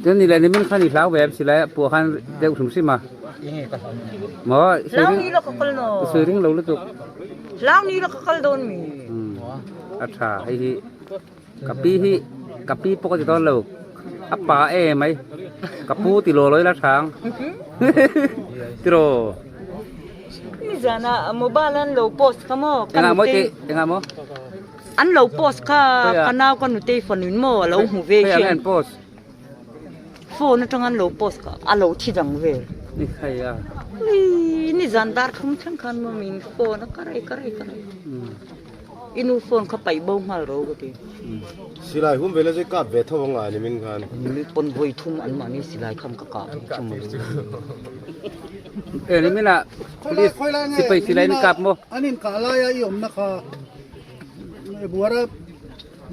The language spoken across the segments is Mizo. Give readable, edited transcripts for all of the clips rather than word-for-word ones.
Chuan ni leh nimin khan i hlau ve em silai a puah khan deuh hrim hrim a. Maw i sawi ring i sawi ring lo lutuk. Hlau ni la ka kal dawn mi. A tha hei hi ka pi hi ka pi pawh ka ti dawn lo a pa e mai ka pu ti law law ila thang tiraw. Nizana mobile an lo post kha maw ka Engah maw i tih engah maw. An lo post kha ka nau ka nutei fanuin maw a lo hmu ve hian. An post. Phone atang an lo post kha a lo thi dang vel. Ni khai a. Ui ni zan dar thum thleng khan maw min phone a karai karai karai. I nu phone kha paih bo nghal ro ka ti. Silai hum vela zai kap ve tho anga ni min khan. Mi pawn vawi thum an mahni silai kham ka kah ve chu maw. E ni mina police sipai silai ni kap maw. An in kah laia i awmna kha. Buara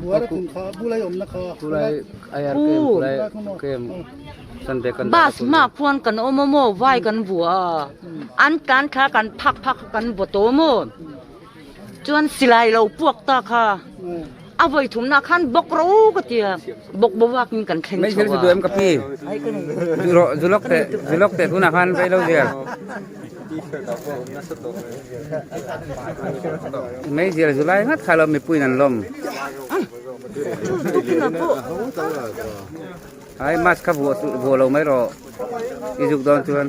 buara kum kha bulai awmna kha Tulai IR kem tulai kem Sunday kan Bus hma khuan kan awm a maw vai kan vua a an tlan thla kan phak phak kha kan vaw tawh maw chuan silai lo puak ta kha a vawi thumna khan bawk ro ka tia bawk bawak in kan thleng Mai chho thil a duh em ka pi Zulok te zulok te tunah khan reilo zel Meizial zu lai ngat kha lo mipuiin an lawm. Ai mask kha vuah vuah lo mai rawh i zuk dawn chuan.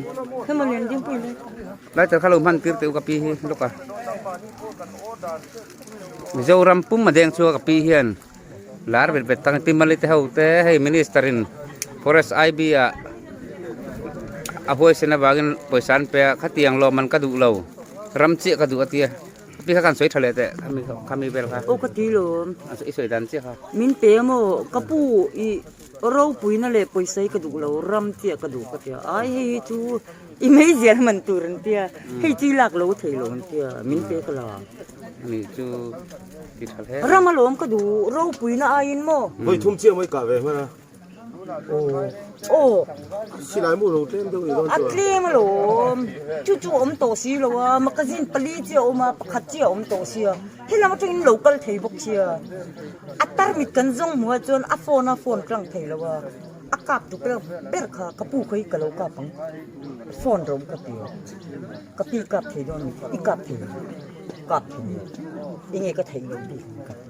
Lighter kha lo hman tir teh u ka pi hi lawk a. Mizoram pum a deng chhuak ka pi hian lar bet bet tak pi mali te ho te hei minister in forest IB ah a huaisen avangin pawisa an pe a khatiang lawm an ka duh lo ram chiah ka duh a tia pi kha kan sawi tha leh teh khami khami vel kha aw ka ti lo i sawi dan chiah kha min pe maw ka pu i ropuina leh pawisa hi ka duh lo ram chiah ka duh ka tia ai hei hi chu i meizial man tur an tia hei chu i lak lo thei lo an tia min pe ka la ani chu ti tha hle Ram alawm ka duh ropuina aiin maw? Vawi thum chiah mai kah ve hman a. Aw. Silai mu lo tlem deuh ni dawn chuan. A tlem alawm. Chu chu a awm tawh si lo a, magazine pali chiah a awm a, pakhat chiah a awm tawh si a. Helam atangin lo kal thei bawk sia. A tarmit kan zawng hmuh ah chuan a phone a phone tlang thei lo a. A kap tu ber ber kha ka pu kha hi ka lo kap ang. Phone rawng ka ti a. Ka pi kap thei dawn a ni. I kap thei lo. Kap thei lo. Enge ka theih loh bik ka ti.